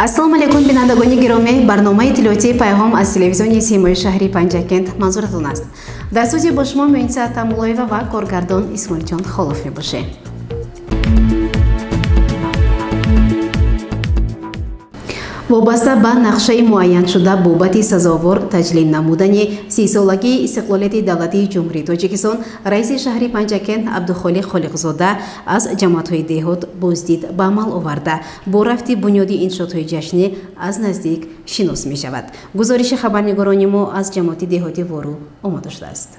Ассалому алайкум, бинандагони гиромӣ. Барномаи иттилоотии «Пайғом» аз телевизиони Симои шаҳри Панҷакент манзуратон аст. Дар студия бо шумо Муинса Тамулоева ва коргардон Исмоилҷон Холов мебошем. Вобаста ба нақшаи муайяншуда бобати сазовор таҷлил намудани 30-солагии истиқлолияти давлатии Ҷумҳурии Тоҷикистон, раиси шаҳри Панҷакент Абдухолиқ Холиқзода аз ҷамоатҳои деҳот боздид ба амал оварда, бо рафти бунёди иншоотҳои ҷашнӣ аз наздик шинос мешавад. Гузориши хабарнигорони мо аз ҷамоати деҳоти Вору омода шудааст.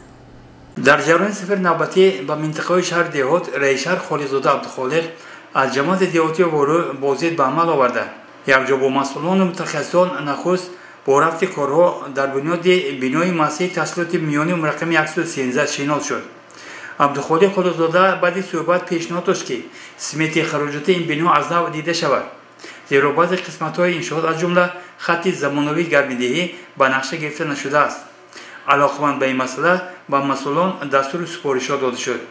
Дар ҷараёни сафари навбатӣ ба минтақаҳои шаҳри деҳот, раиси шаҳр Холиқзода Абдухолиқ аз ҷамоати деҳоти Вору боздид ба амал оварда, якҷо бо масъулону мутахассисон нахуст бо рафти корҳо дар бунёди бинои муассисаи таҳсилоти миёнии рақами 113 шинос шуд. Абдухолиқ Холиқзода баъди суҳбат пешниҳод дошт, ки смети хароҷоти ин бино аз нав дида шавад, зеро баъзе қисматҳои иншоот, аз ҷумла хатти замонавии гармидиҳӣ, ба нақша гирифта нашудааст. Алоқаманд ба ин масъала ба масъулон дастуру супоришҳо дода шуд.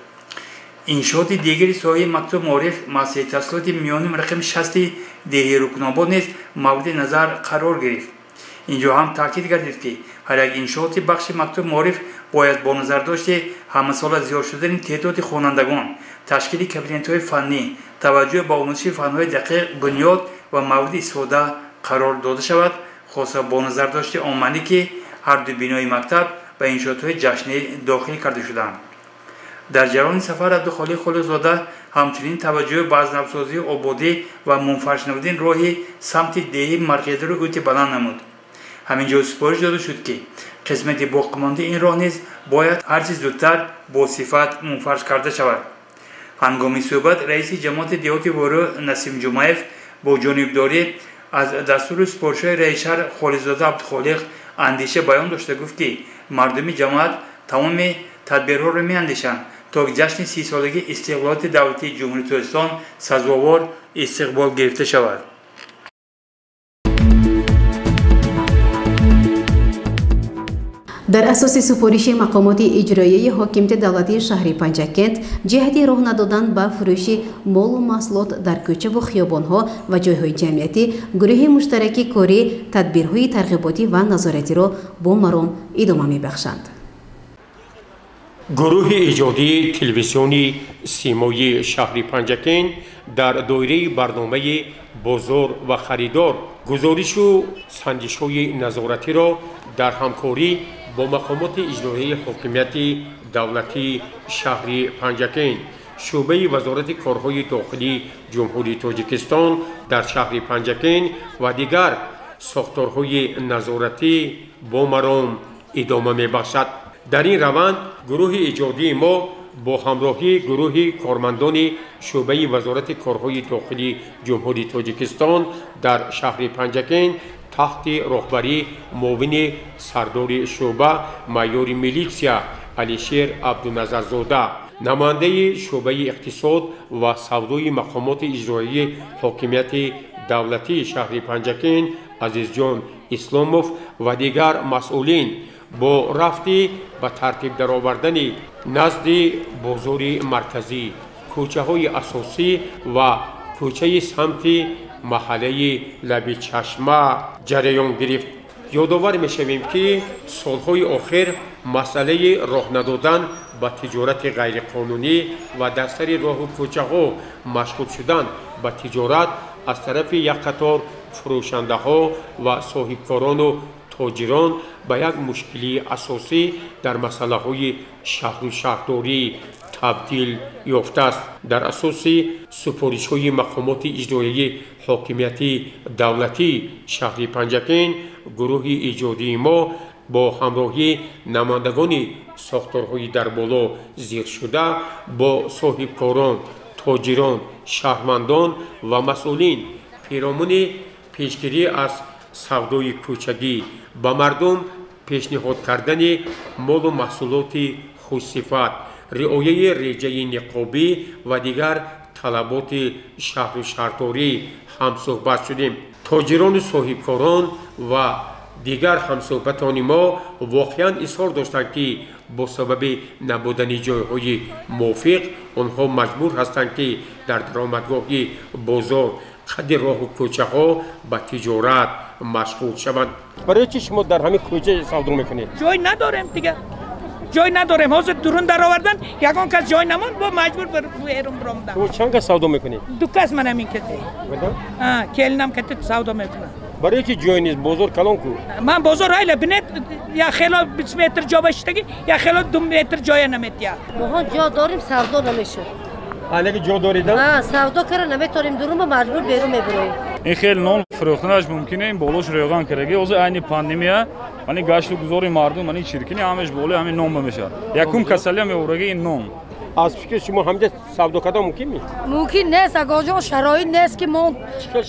Иншооти дигари соҳаи мактуб маориф, муассисаи таҳсилоти миёнии рақами 60 деҳи Рукнобод низ мавриди назар қарор гирифт. Инҷо ҳам таъкид гардид, ки ҳар як иншооти бахши мактуб маориф бояд бо назардошти ҳамасола зиёд шудани теъдоди хонандагон, ташкили кабинетҳои фаннӣ, таваҷҷӯҳ ба омӯзиши фанҳои дақиқ бунёд ва мавриди истифода қарор дода шавад, хоса бо назардошти он маънӣ, ки ҳарду бинои мактаб ба иншоотҳои ҷашнӣ дохил карда шуданд. Дар ҷараёни сафар Абдухолиқ Холиқзода ҳамчунин таваҷҷӯҳ ба аз навсозии ободӣ ва мунфарш намудани роҳи самти деҳи Марғедару ӯти баланд намуд. Ҳамин ҷо супориш дода шуд, ки қисмати боқимондаи ин роҳ низ бояд ҳарчи зудтар бо сифат мунфарш карда шавад. Ҳангоми суҳбат раиси ҷамоати деҳоти Вору Насим Ҷумаев бо ҷонибдорӣ аз дастуру супоришҳои раиси шаҳр Холиқзода Абдухолиқ андеша баён дошта гуфт, ки мардуми ҷамоат тамоми тадбирҳоро меандешанд, то ҷашни 30-солагии истиқлолияти давлатии Ҷумҳурии Тоҷикистон сазовор истиқбол гирифта шавад. Дар асоси супориши мақомоти иҷроияи ҳокимияти давлатии шаҳри Панҷакент ҷиҳати роҳ надодан ба фурӯши молу маҳсулот дар кӯчаву хиёбонҳо ва ҷойҳои ҷамъиятӣ, гурӯҳи муштараки корӣ тадбирҳои тарғиботӣ ва назоратиро бо маром идома мебахшанд. Гурӯҳи эҷодии телевизиони Симои шаҳри Панҷакент дар доираи барномаи «Бозор ва харидор» гузоришу санҷишҳои назоратиро дар ҳамкорӣ бо мақомоти иҷроияи ҳокимияти давлатии шаҳри Панҷакент, шӯъбаи Вазорати корҳои дохилии Ҷумҳурии Тоҷикистон дар шаҳри Панҷакент ва дигар сохторҳои назоратӣ бо маром идома мебахшад. Дар ин раванд гурӯҳи эҷодии мо бо ҳамроҳии гурӯҳи кормандони шӯъбаи Вазорати корҳои дохилии Ҷумҳурии Тоҷикистон дар шаҳри Панҷакент таҳти роҳбарии муовини сардори шӯъба майори милитсия Алишер Абдуназарзода, намояндаи шӯъбаи иқтисод ва савдои мақомоти иҷроияи ҳокимияти давлатии шаҳри Панҷакент Азизҷон Исломов ва дигар масъулин бо рафти ба тартиб даровардани назди бозори марказӣ, кӯчаҳои асосӣ ва кӯчаи самти маҳаллаи Лаби Чашма ҷараён гирифт. Ёдовар мешавем, ки солҳои охир масъалаи роҳ надодан ба тиҷорати ғайриқонунӣ ва дар сари роҳу кӯчаҳо машғул шудан ба тиҷорат аз тарафи як қатор фурӯшандаҳо ва соҳибкорону тоҷирон ба як мушкилии асосӣ дар масъалаҳои шаҳру шаҳрдорӣ табдил ёфтааст. Дар асоси супоришҳои мақомоти иҷроияи ҳокимияти давлатии шаҳри Панҷакент, гурӯҳи эҷодии мо бо ҳамроҳии намояндагони сохторҳои дар боло зикршуда бо соҳибкорон, тоҷирон, шаҳрвандон ва масъулин пиромуни пешгирӣ аз савдои кӯчагӣ, ба мардум пешниҳод кардани молу маҳсулоти хушсифат, риояи реҷаи ниқобӣ ва дигар талаботи шаҳру шаҳрдорӣ ҳамсӯҳбат шудем. Тоҷирону соҳибкорон ва дигар ҳамсӯҳбатони мо воқеан изҳор доштанд, ки бо сабаби набудани ҷойҳои мувофиқ онҳо маҷбур ҳастанд, ки дар даромадгоҳи бозор қади роҳу кӯчаҳо ба тиҷорат машғул шаванд. Барои чӣ шумо дар ҳамин кӯча савдо мекунед? Ҷой надорем дига. Ҷой надорем. Ҳозир дурун даровардан, ягон кас ҷой намонд, бо маҷбур берун баромадам. Шумо чанд кас савдо мекунед? Ду кас ман ҳамин кате. Келинам кате савдо мекунам. Барои чӣ ҷой нест? Бозор калон ку? Ман бозор айла бинед, я хело 20 метр ҷо баштаги, я хело 2 метр ҷоя наметия. Моҳо ҷо дорем, савдо намешавад. Ҳалеки ҷо доридам? Ҳа, савдо кара наметонем, дурун ба маҷбур берун мебуроем. Ин хел нон фурӯхтанаш мумкин, ин болош рӯған кардаги. Ҳозир айни пандемия, мани гашту гузори мардум, мани чиркини ҳамаш болои ҳамин нон мешавад. Якум касалия меораги ин нон. Аз фикри шумо ҳамҷа савдо кардан мумкин ми? Мумкин нест, агоҷон, шароит нест ки мо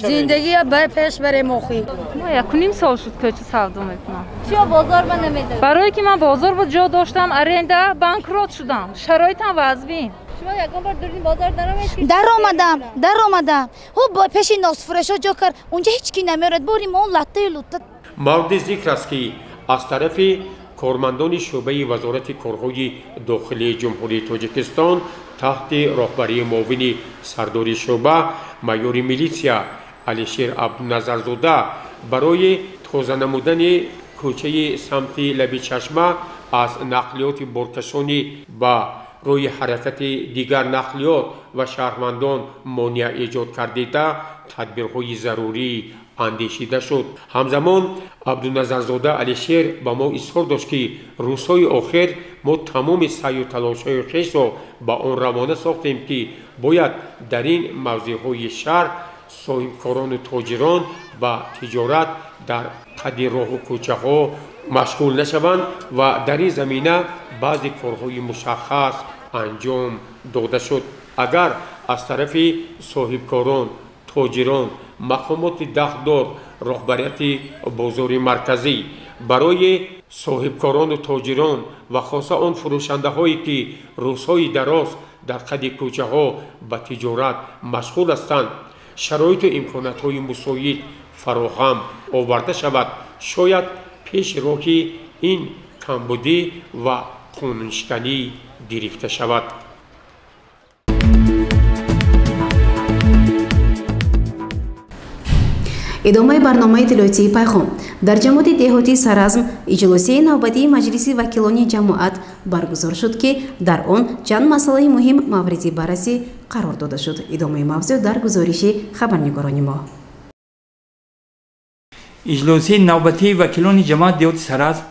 зиндагия ба пеш барем охи. Мо 1.5 сол шуд кӯча савдо мекунам. Чиё бозор ба намедоред? Барое ки ман бозор бо ҷо доштам, аренда, банкрот шудам. Шароитам вазбин. Шумо ягон бор дурни бозор даромадед? Даромадам. Ҳу пеши носфурӯшо ҷо кард, унҷа ҳеҷ ки намеорад. Бори мо латтаю лутта. Мавриди зикр аст ки аз тарафи кормандони шӯъбаи вазорати корҳои дохилии Ҷумҳурии Тоҷикистон таҳти роҳбарии муовини сардори шӯъба майори милитсия Алишер Абдуназарзода барои тоза намудани кӯчаи самти лаби чашма аз нақлиёти боркашонӣ ба рӯи ҳаракати дигар нақлиёт ва шаҳрвандон монеа эҷод кардида тадбирҳои зарурӣ андешида шуд. Ҳамзамон Абдуназарзода Алишер ба мо изҳор дошт, ки рӯзҳои охир мо тамоми саъю талошҳои хешро ба он равона сохтем, ки бояд дар ин мавзеъҳои шаҳр соҳибкорону тоҷирон ба тиҷорат дар қади роҳу кӯчаҳо машғул нашаванд ва дар ин замина баъзе корҳои мушаххас анҷом дода шуд. Агар аз тарафи соҳибкорон, тоҷирон, мақомоти дахлдор, роҳбарияти бозори марказӣ барои соҳибкорону тоҷирон ва хоса он фурӯшандаҳое ки рӯзҳои дароз дар қади кӯчаҳо ба тиҷорат машғул ҳастанд, шароиту имкониятҳои мусоид фароҳам оварда шавад, шояд пеши роҳи ин камбудӣ ва қонуншиканӣ гирифта шавад. Идомаи барномаи иттилоотии Пайғом. Дар ҷамоати деҳоти Саразм иҷлосияи навбатии Маҷлиси вакилони ҷамоат баргузор шуд, ки дар он чанд масъалаи муҳим мавриди баррасӣ қарор дода шуд. Идомаи мавзӯъ дар гузориши хабарнигорони мо. Иҷлосияи навбатии вакилони ҷамоат деҳоти Саразм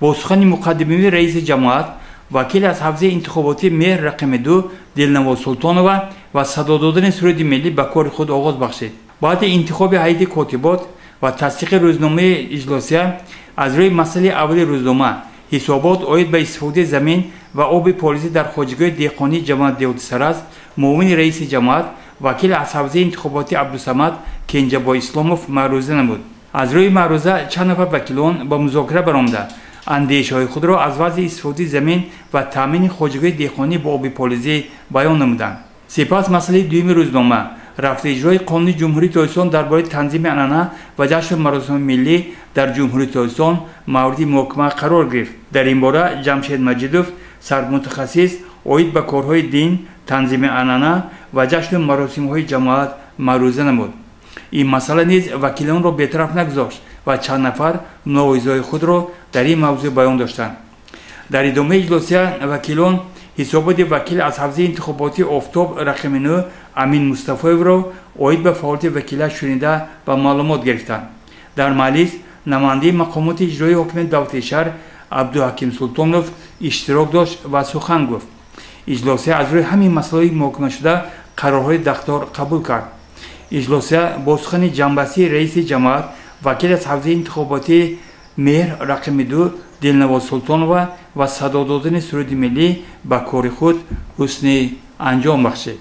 бо сухани муқаддимавии раиси ҷамоат, вакил аз ҳавзаи интихоботии меҳр рақами 2 Дилнавоз Султонова ва садо додани суруди миллӣ ба кори худ оғоз бахшид. Баъди интихоби ҳайати котибот ва тасдиқи рӯзномаи иҷлосия аз рӯи масъалаи аввали рӯзнома ҳисобот оид ба истифодаи замин ва оби полизӣ дар хоҷагиҳои деҳқонии ҷамоат деҳоти Саразм, муовини раиси ҷамоат, вакил аз ҳавзаи интихоботии Абдусамад Кенҷабой Исломов маъруза намуд. Аз рӯи маъруза чанд нафар вакилон ба музокира баромада андешаҳои худро аз вазъи истифодаи замин ва таъмини хоҷагиҳои деҳқонӣ бо оби полизӣ баён намуданд. Сипас масъалаи дуюми рӯзнома рафти иҷрои қонуни Ҷумҳурии Тоҷикистон дар бораи танзими анъана ва ҷашну маросими миллӣ дар Ҷумҳурии Тоҷикистон мавриди муҳокима қарор гирифт. Дар ин бора Ҷамшед Маҷидов, сармутахассис оид ба корҳои дин, танзими анъана ва ҷашну маросимҳои ҷамоат маъруза намуд. Ин масъала низ вакилонро бетараф нагузошт ва чанд нафар мулоҳизаҳои худро дар ин мавзӯъ баён доштанд. Дар идомаи иҷлосия вакилон ҳисоботи вакил аз ҳавзаи интихоботии Офтоб рақами 9 Амин Мустафоевро оид ба фаъолияти вакила шунида ва маълумот гирифтанд. Дар маҷлис намояндаи мақомоти иҷроии ҳокимияти давлати шаҳр Абдуҳаким Султонов иштирок дошт ва сухан гуфт. Иҷлосия аз рӯи ҳамин масъалаҳои муҳокимашуда қарорҳои дахлдор қабул кард. Иҷлосия бо сухани ҷамъбастии раиси ҷамоат, вакил аз ҳавзаи интихоботии меҳр рақами 2 Дилнавоз Султонова ва садо додани суруди миллӣ ба кори худ ҳусни анҷом бахшид.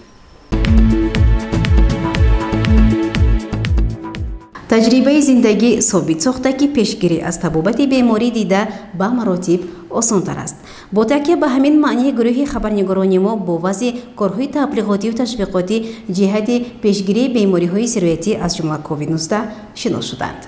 Таҷрибаи зиндагӣ собит сохта, ки пешгирӣ аз табобати беморӣ дида ба маротиб осонтар аст. Бо такя ба ҳамин маънии гурӯҳи хабарнигорони мо бо вазъи корҳои таблиғотию ташвиқотӣ ҷиҳати пешгирии бемориҳои сироятӣ аз ҷумла COVID-19 шинос шуданд.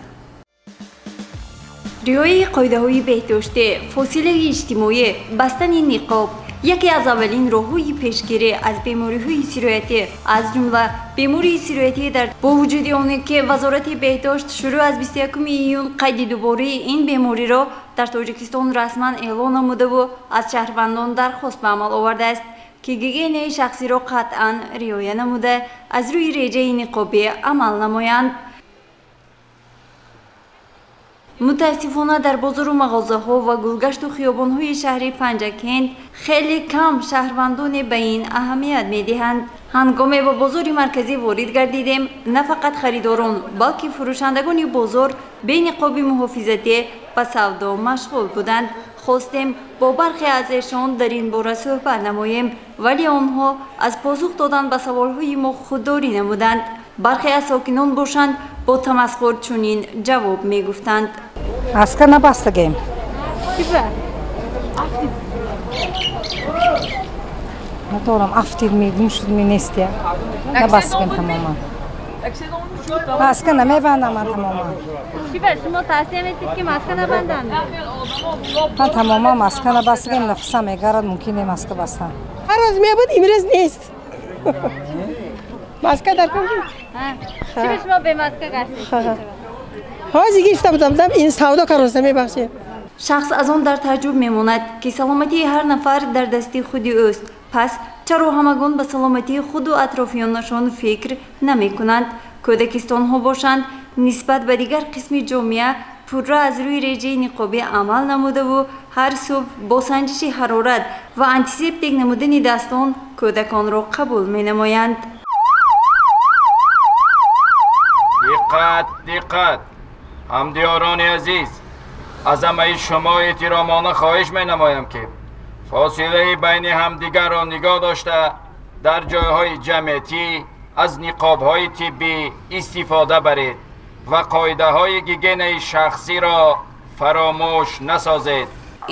Риояи қоидаҳои беҳдоштӣ, фосилаи иҷтимоӣ, бастани ниқоб Яке аз аввалин роҳҳои пешгирӣ аз бемориҳои сироятӣ, аз ҷумла бемории сироятӣ дар бо вуҷуди оне ки Вазорати беҳдошт шурӯъ аз 21 июн қайди дубораи ин бемориро дар Тоҷикистон расман эълон намудаву аз шаҳрвандон дархост ба амал овардааст, ки гигиенаи шахсиро қатъан риоя намуда, аз рӯи реҷаи ниқобӣ амал намоянд. Мутаассифона, дар бозору мағозаҳо ва гулгашту хиёбонҳои шаҳри Панҷакент хеле кам шаҳрвандоне ба ин аҳамият медиҳанд. Ҳангоме ба бозори марказӣ ворид гардидем, на фақат харидорон, балки фурӯшандагони бозор бе ниқоби муҳофизатӣ ба савдо машғул буданд. Хостем бо бархе аз эшон дар ин бора суҳбат намоем, вале онҳо аз посух додан ба саволҳои мо худдорӣ намуданд. Бархе аз сокинон бошанд, бо тамасхур чунин ҷавоб мегуфтанд: Маска набастагем. Надорам, афтид ми, гум шуд ми, нестия. Набастагем тамоман. Маска намебандам ман тамоман. Шумо тавсия медиҳед, ки маска набанданд? Ман тамоман маска набастагем, нафасам мегарад, мумкин не маска бастан. Ҳар рӯз мебуд, имрӯз нест. Маска дар кун. Чӣ, шумо бе маска гаштед? Ҳозир гирифта будам, ин савдо кароста, мебахшед. Шахс аз он дар тааҷҷуб мемонад, ки саломатии ҳар нафар дар дасти худи ӯст. Пас чаро ҳамагон ба саломатии худу атрофиёнашон фикр намекунанд? Кӯдакистонҳо бошанд, нисбат ба дигар қисми ҷомеа пурра аз рӯи реҷаи ниқобӣ амал намудаву ҳар субҳ бо санҷиши ҳарорат ва антисептик намудани дастон кӯдаконро қабул менамоянд. Диққат, диққат! Ҳамдиёрони азиз, аз ҳамаи шумо эҳтиромона хоҳиш менамоям, ки фосилаи байни ҳамдигарро нигоҳ дошта, дар ҷойҳои ҷамъиятӣ аз ниқобҳои тиббӣ истифода баред ва қоидаҳои гигиенаи шахсиро фаромӯш насозед.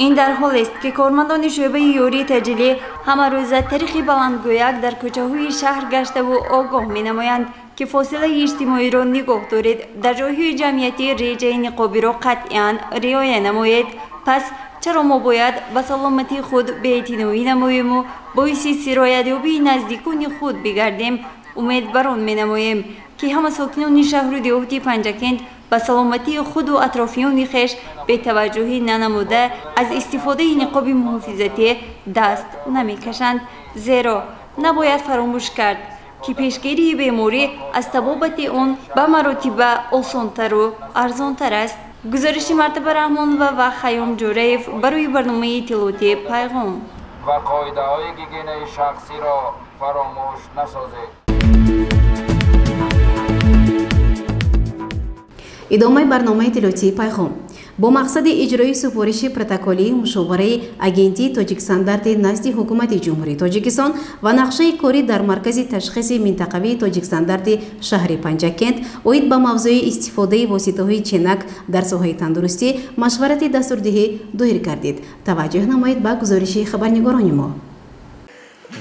Ин дар ҳолест, ки кормандони шӯъбаи ёрии таъҷилӣ ҳамарӯза тариқи баландгӯяк дар кӯчаҳои шаҳр гаштаву огоҳ менамоянд, ки фосилаи иҷтимоиро нигоҳ доред, дар ҷойҳои ҷамъиятӣ реҷаи ниқобиро қатъиян риоя намоед. Пас чаро мо бояд ба саломатии худ беэътиноӣ намоему боиси сироятёбии наздикони худ бигардем? Умед бар он менамоем, ки ҳама сокинони шаҳру деҳоти Панҷакент ба саломатии худу атрофиёни хеш бетаваҷҷӯҳӣ нанамуда, аз истифодаи ниқоби муҳофизатӣ даст намекашанд. Зеро набояд фаромӯш кард, ки пешгирии беморӣ аз табобати он ба маротиба осонтару арзонтар аст. Гузориши Мартаба Раҳмонова ва Хайём Ҷӯраев барои барномаи иттилоотии Пайғом. Ва қоидаҳои гигиенаи шахсиро фаромӯш насозед. Идомаи барномаи иттилоотии Пайғом. Бо мақсади иҷрои супориши протоколии мушовараи Агентии Тоҷикстандарти назди Ҳукумати Ҷумҳурии Тоҷикистон ва нақшаи корӣ дар Маркази ташхиси минтақавии Тоҷикстандарти шаҳри Панҷакент оид ба мавзӯи истифодаи воситаҳои ченак дар соҳаи тандурустӣ машварати дастурдиҳӣ доир гардид. Таваҷҷӯҳ намоед ба гузориши хабарнигорони мо.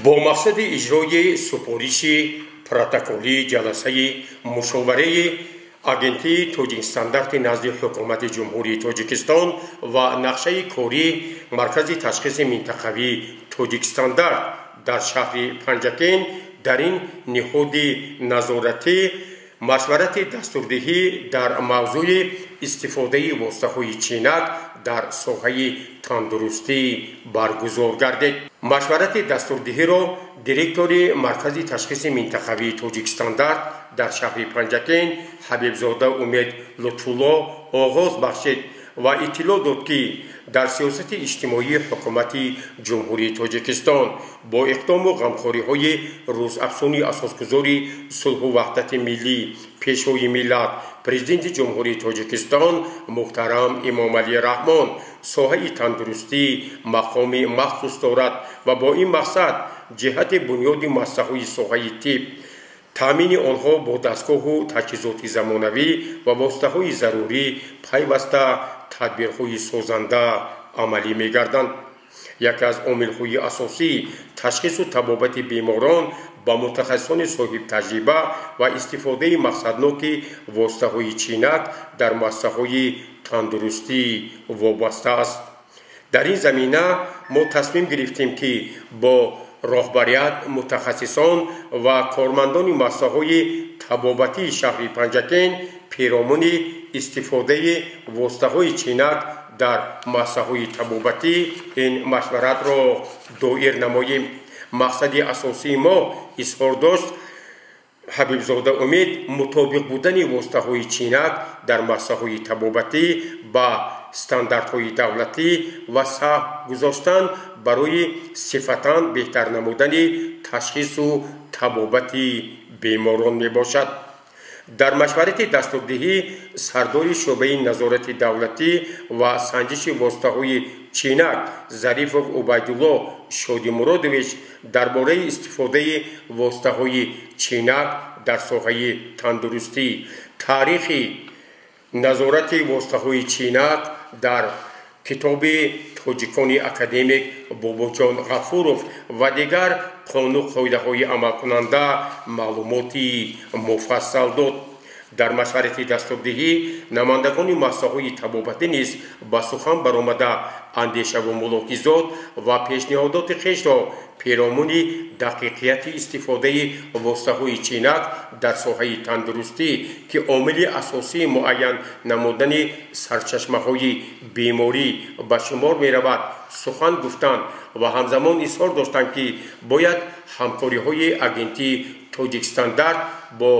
Бо мақсади иҷрои супориши протоколии ҷаласаи мушовараи Агентии Тоҷикстандарти назди Ҳукумати Ҷумҳурии Тоҷикистон ва нақшаи кории Маркази ташхиси минтақавии Тоҷикстандарт дар шаҳри Панҷакент дар ин ниҳоди назоратӣ машварати дастурдиҳӣ дар мавзӯи истифодаи воситаҳои ченак дар соҳаи тандурустӣ баргузор гардид. Машварати дастурдиҳиро директори Маркази ташхиси минтақавии Тоҷикстандарт дар шаҳри Панҷакент Ҳабибзода Умед Лутфулло оғоз бахшид ва иттилоъ дод, ки дар сиёсати иҷтимоии Ҳукумати Ҷумҳурии Тоҷикистон бо иқдому ғамхориҳои рӯзафзуни асосгузори сулҳу ваҳдати миллӣ, Пешвои миллат, Президенти Ҷумҳурии Тоҷикистон муҳтарам Эмомалӣ Раҳмон соҳаи тандурустӣ мақоми махсус дорад ва бо ин мақсад ҷиҳати бунёди муассисаҳои соҳаи тиб, таъмини онҳо бо дастгоҳу таҷҳизоти замонавӣ ва воситаҳои зарурӣ пайваста тадбирҳои созанда амалӣ мегарданд. Яке аз омилҳои асосии ташхису табобати беморон ба мутахассисони соҳибтаҷриба ва истифодаи мақсадноки воситаҳои чинак дар муассисаҳои тандурустӣ вобаста аст. Дар ин замина мо тасмим гирифтем, ки бо роҳбарият, мутахассисон ва кормандони муассисаҳои табобатии шаҳри Панҷакент перомуни истифодаи воситаҳои чинак дар муассисаҳои табобатӣ ин машваратро доир намоем. Мақсади асосии мо, изҳор дошт Ҳабибзода Умид, мутобиқ будани воситаҳои чинак дар муассисаҳои табобатӣ ба стандартҳои давлатӣ ва саҳм гузоштан барои сифатан беҳтар намудани ташхису табобати беморон мебошад. Дар машварати дастурдиҳӣ сардори шӯъбаи назорати давлатӣ ва санҷиши воситаҳои чинак Зарифов Убайдулло Шодимуродович дар бораи истифодаи воситаҳои чинак дар соҳаи тандурустӣ, таърихи назорати воситаҳои чинак дар китоби тоҷикони академик Бобоҷон Ғафуров ва дигар қонуну қоидаҳои амалкунанда маълумоти муфассал дод. Дар машварати дастурдиҳӣ намояндагони муассисаҳои табобатӣ низ ба сухан баромада андешаву мулоҳизот ва пешниҳодоти хешро перомуни дақиқияти истифодаи воситаҳои чинак дар соҳаи тандурустӣ, ки омили асосии муайян намудани сарчашмаҳои беморӣ ба шумор меравад, сухан гуфтанд ва ҳамзамон изҳор доштанд, ки бояд ҳамкориҳои агентии Тоҷикстандарт бо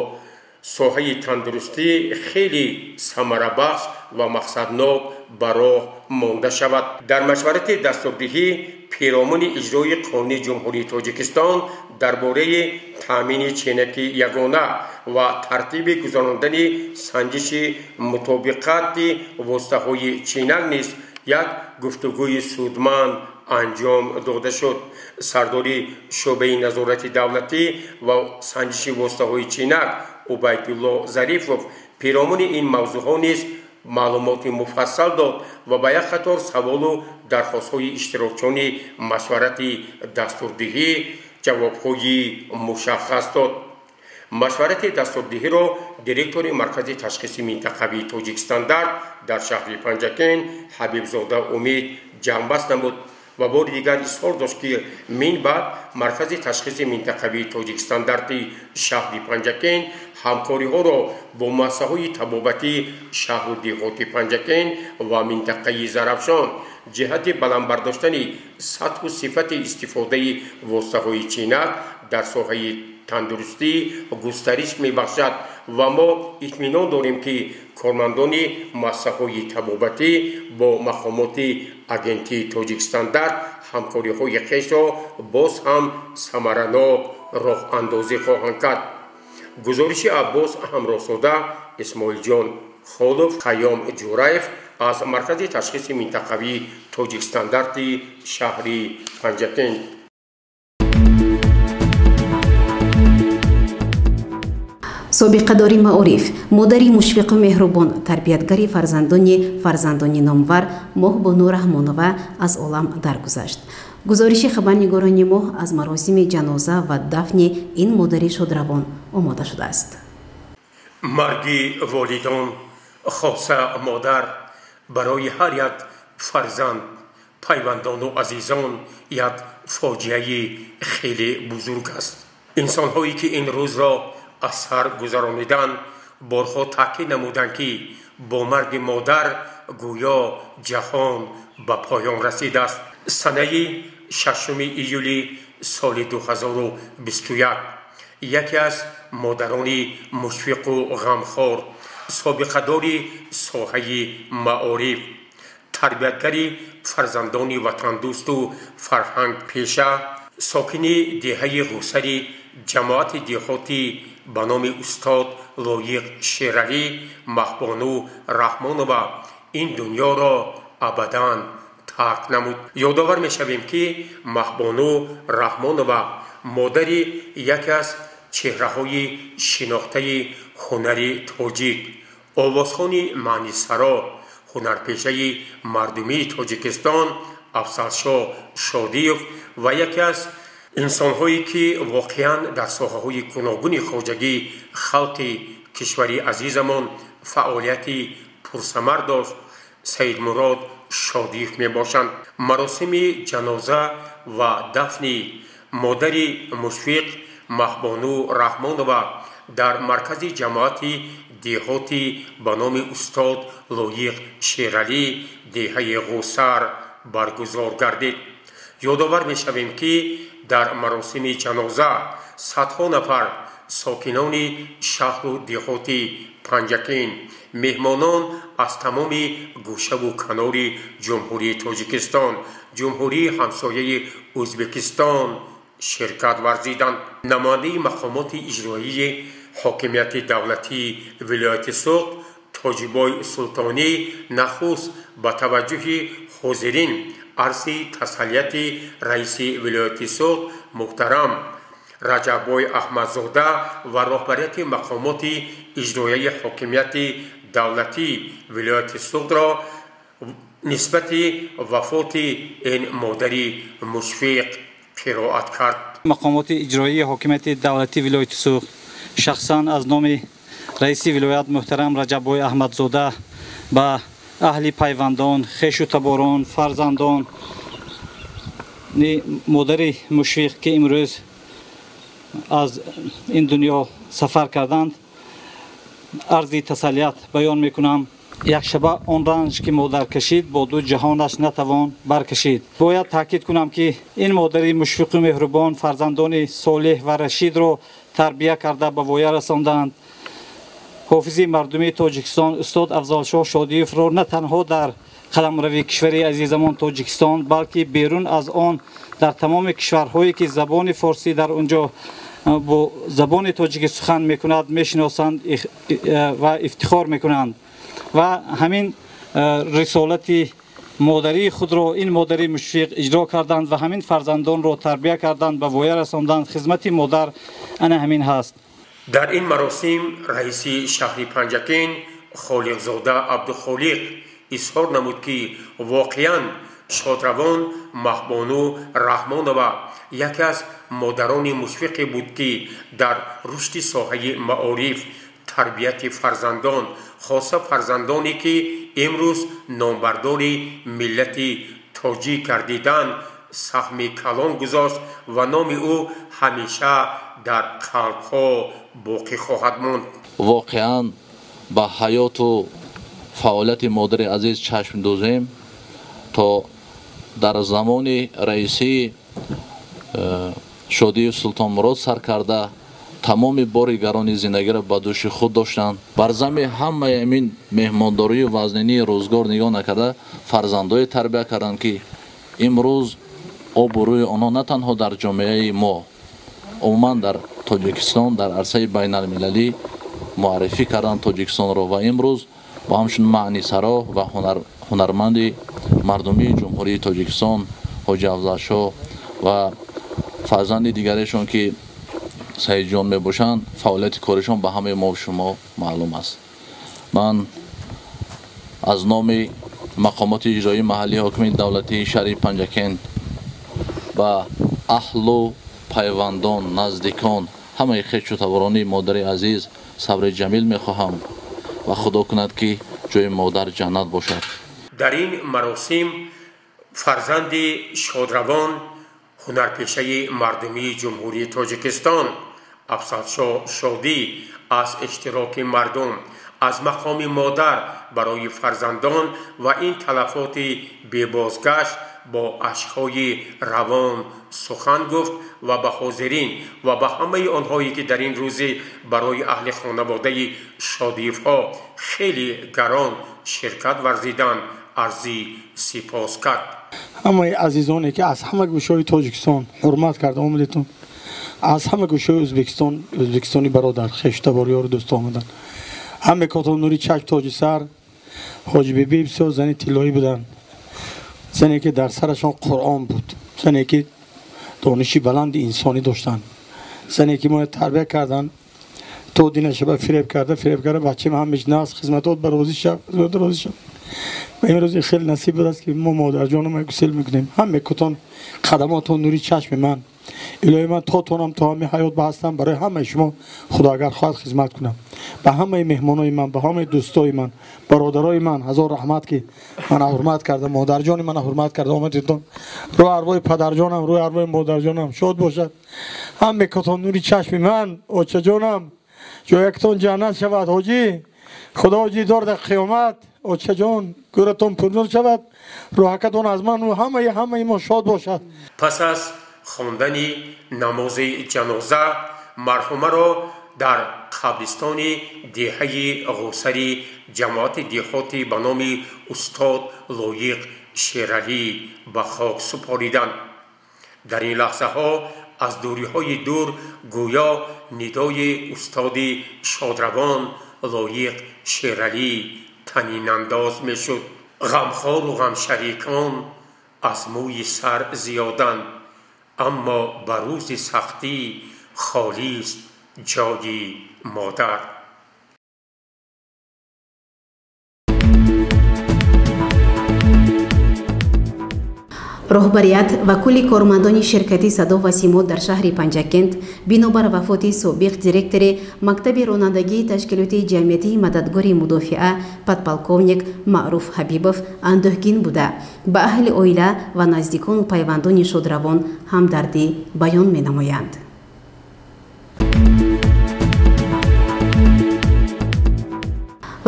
соҳаи тандурустӣ хеле самарабахш ва мақсаднок ба роҳ монда шавад. Дар машварати дастурдиҳӣ перомуни иҷрои қонуни Ҷумҳурии Тоҷикистон дар бораи таъмини ченаки ягона ва тартиби гузарондани санҷиши мутобиқати воситаҳои чинак низ як гуфтугӯи судманд анҷом дода шуд. Сардори шӯъбаи назорати давлатӣ ва санҷиши воситаҳои чинак Убайдулло Зарифов перомуни ин мавзӯъҳо низ маълумоти муфассал дод ва ба як қатор саволу дархостҳои иштирокчиёни машварати дастурдиҳӣ ҷавобҳои мушаххас дод. Машварати дастурдиҳиро директори Маркази ташхиси минтақавии Тоҷикстандарт дар шаҳри Панҷакент Ҳабибзода Умид ҷамъбаст намуд ва бори дигар изҳор дошт, ки мин баъд Маркази ташхиси минтақавии Тоҷикстандарти шаҳри Панҷакент ҳамкориҳоро бо муассисаҳои табобатии шаҳру деҳоти Панҷакент ва минтақаи Зарафшон ҷиҳати баланд бардоштани сатҳу сифати истифодаи воситаҳои чинак дар соҳаи тандурустӣ густариш мебахшад ва мо итминон дорем, ки кормандони муассисаҳои табобатӣ бо мақомоти агентии Тоҷикстандарт ҳамкориҳои хешро боз ҳам самаранок роҳандозӣ хоҳанд кард. Гузориши Аббос Ҳамроҳзода, Исмоилҷон Холов, Хайём Ҷураев аз Маркази ташхиси минтақавии Тоҷикстандарти шаҳри Панҷакент. Собиқадори маориф, модари мушфиқу меҳрубон, тарбиятгари фарзандони номвар Моҳбону Раҳмонова аз олам даргузашт. Гузориши хабарнигорони мо аз маросими ҷаноза ва дафни ин модари шодравон омода шудааст. Марги волидон, хоса модар, барои ҳар як фарзанд, пайвандону азизон як фоҷиаи хеле бузург аст. Инсонҳое ки ин рӯзро аз сар гузаронидан борҳо таъкид намуданд, ки бо марги модар гӯё ҷаҳон ба поён расидааст. Санаи 6 июли соли 2021 яке аз модарони мушфиқу ғамхор, собиқадори соҳаи маориф, тарбиятгари фарзандони ватандӯсту фарҳангпеша, сокини деҳаи Ғусари ҷамоати деҳотӣ ба номи устод Лоиқ Шералӣ Маҳбону Раҳмонова ин дунёро абадан тарк намуд. Ёдовар мешавем, ки Маҳбону Раҳмонова модари яке аз чеҳраҳои шинохтаи ҳунари тоҷик, овозхони маънисаро, ҳунарпешаи мардумии Тоҷикистон Афзалшоҳ Шодиев ва яке аз инсонҳое ки воқеан дар соҳаҳои гуногуни хоҷагии халқи кишвари азизамон фаъолияти пурсамар дошт, Саидмурод Шодиев мебошанд. Маросими ҷаноза ва дафни модари Мушфиқ Маҳбону Раҳмонова дар маркази ҷамоати деҳоти ба номи устод Лоиқ Шералӣ деҳаи Ғусар баргузор гардид. Ёдовар мешавем, ки дар маросими ҷаноза садҳо нафар сокинони шаҳру деҳоти Панҷакент, меҳмонон аз тамоми гӯшаву канори Ҷумҳурии Тоҷикистон, ҷумҳурии ҳамсояи Ӯзбекистон ширкат варзиданд. Намояндаи мақомоти иҷроии ҳокимияти давлатии вилояти Суғд Тоҷибой Султонӣ нахуст ба таваҷҷӯҳи ҳозирин арзи тасаллияти раиси вилояти Суғд муҳтарам Раҷаббой Аҳмадзода ва роҳбарияти мақомоти иҷроияи ҳокимияти давлатии вилояти Суғдро нисбати вафоти ин модари мушфиқ қироат кард. Мақомоти иҷроии ҳокимияти давлатии вилояти Суғд шахсан аз номи раиси вилоят муҳтарам Раҷаббой Аҳмадзода ба аҳли пайвандон, хешу таборон, фарзандон модари мушфиқ, ки имрӯз аз ин дунё сафар карданд, арзи тасаллият баён мекунам. Як шаба он ранҷ, ки модар кашид, бо ду ҷаҳонаш натавон баркашид. Бояд таъкид кунам, ки ин модари мушфиқу меҳрубон фарзандони солеҳ ва рашидро тарбия карда ба воя расонданд. Ҳофизи мардумии Тоҷикистон устод Афзалшоҳ Шодиевро на танҳо дар қаламрави кишвари азизамон Тоҷикистон, балки берун аз он дар тамоми кишварҳое, ки забони форсӣ дар он ҷо бо забони тоҷикӣ сухан мекунад, мешиносанд ва ифтихор мекунанд. Ва ҳамин рисолати модарии худро ин модари мушфиқ иҷро карданд ва ҳамин фарзандонро тарбия карданд, ба воя расонданд. Хизмати модар ана ҳамин ҳаст. Дар ин маросим раиси шаҳри Панҷакент Холиқзода Абдухолиқ изҳор намуд, ки воқеан шодравон Маҳбону Раҳмонова яке аз модарони мушфиқе буд, ки дар рушди соҳаи маориф, тарбияти фарзандон, хоса фарзандоне, ки имрӯз номбардори миллати тоҷик гардидан, саҳми калон гузошт ва номи ӯ ҳамеша дар қалбҳо боқӣ хоҳад монд. Воқеан ба ҳаёту фаъолияти модари азиз чашм дӯзем, то дар замони раисии Шодиев Султонмурод сар карда тамоми бори гарони зиндагиро ба дӯши худ доштанд. Бар зами ҳамаи ҳамин меҳмондорию вазнинии рӯзгор нигоҳ накарда, фарзандое тарбия карданд, ки имрӯз обу рӯи онҳо на танҳо дар ҷомеаи мо, умуман дар Тоҷикистон, дар арсаи байналмилалӣ муаррифӣ карданд Тоҷикистонро ва имрӯз бо ҳамчун маънисаро ва ҳунарманди мардумии Ҷумҳурии Тоҷикистон Ҳоҷи Афзалшоҳ ва фарзанди дигарешон, ки Саидҷон мебошанд, фаъолияти коришон ба ҳамаи мо шумо маълум аст. Ман аз номи мақомоти иҷроии маҳаллии ҳокимияти давлатии шаҳри Панҷакент ба аҳлу пайвандон, наздикон, ҳамаи хешу таборони модари азиз сабри ҷамил мехоҳам ва худо кунад, ки ҷои модар ҷаннат бошад. Дар ин маросим фарзанди шодравон, ҳунарпешаи мардумии Ҷумҳурии Тоҷикистон Афзалшоҳ Шодӣ аз иштироки мардум, аз мақоми модар барои фарзандон ва ин талафоти бебозгашт бо ашкҳои равон сухан гуфт ва ба ҳозирин ва ба ҳамаи онҳое, ки дар ин рӯзи барои аҳли хонаводаи Шодиевҳо хеле гарон ширкат варзиданд, арзи сипос кард. Ҳамаи азизоне, ки аз ҳама гӯшаҳои Тоҷикистон ҳурмат карда омадетон, аз ҳама гӯшаҳои Ӯзбекистон, ӯзбекистони бародар, хешу табор, ёру дӯст омаданд. Ҳаме котон нури чашм, тоҷи сар. Ҳоҷи Бибӣ бисёр зани тиллоӣ буданд, зане ки дар сарашон Қуръон буд, зане ки дониши баланди инсонӣ доштанд, зане ки моя тарбия карданд то динаша фиреб карда, фиреб карда бачаам ҳамеш наст, хизматот ба розӣ шав, хизматот розӣ шав. Ва имрӯз ин хеле насиб будааст, ки мо модарҷонам гусел мекунем. Ҳаме кутон қадаматон нури чашми ман. Илоҳи ман то тонам, то ҳамин ҳаёт ба ҳастам, барои ҳамаи шумо, худо агар хоҳад, хизмат кунам. Ба ҳамаи меҳмонои ман, ба ҳамаи дӯстои ман, бародарои ман ҳазор раҳмат, ки мана ҳурмат карда, модарҷони мана ҳурмат карда омадитон. Рӯи арвои падарҷонам, рӯи арвои модарҷонам шод бошад. Ҳаме котон нури чашми ман, очаҷонам, ҷояктон ҷаннат шавад. Ҳоҷӣ, худо дидор дар қиёмат. Очаҷон, гӯратон пурнур шавад, рӯҳакатон аз ман ҳамаи мо шод бошад. Пас аз хондани намози ҷаноза марҳумаро дар қабристони деҳаи Ғусари ҷамоати деҳоти ба номи устод Лоиқ Шералӣ ба хок супориданд. Дар ин лаҳзаҳо аз дуриҳои дур гӯё нидои устоди шодравон Лоиқ Шералӣ танинандоз мешуд. Ғамхору ғамшарикон аз мӯи сар зиёданд, аммо ба рӯзи сахтӣ холист ҷои модар. Роҳбарият ва кулли кормандони ширкати Садо ва Симо дар шаҳри Панҷакент бинобар вафоти собиқ директори мактаби ронандагии ташкилоти ҷамъиятии мададгори мудофиа подполковник Маъруф Ҳабибов андӯҳгин буда, ба аҳли оила ва наздикону пайвандони шодравон ҳамдардӣ баён менамоянд.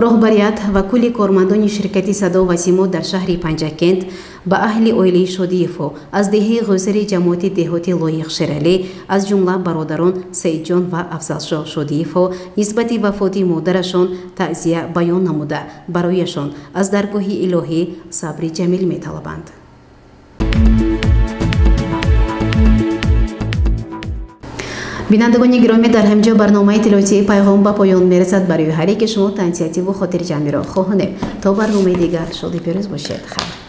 Роҳбарият ва кулли кормандони ширкати Садо ва Симо дар шаҳри Панҷакент ба аҳли оилаи Шодиевҳо аз деҳаи Ғӯсари ҷамоати деҳоти Лоиқ Шералӣ, аз ҷумла бародарон Саидҷон ва Афзалшоҳ Шодиевҳо нисбати вафоти модарашон таъзия баён намуда, барояшон аз даргоҳи илоҳӣ сабри ҷамил металабанд. Бинандагони гиромӣ, дар ҳамҷо барномаи иттилоотии Пайғом ба поён мерасад. Барои ҳар яке шумо тансиҳативу хотирҷамъиро хоҳонем. То барномаи дигар шоди пирӯз бошед. Хайр.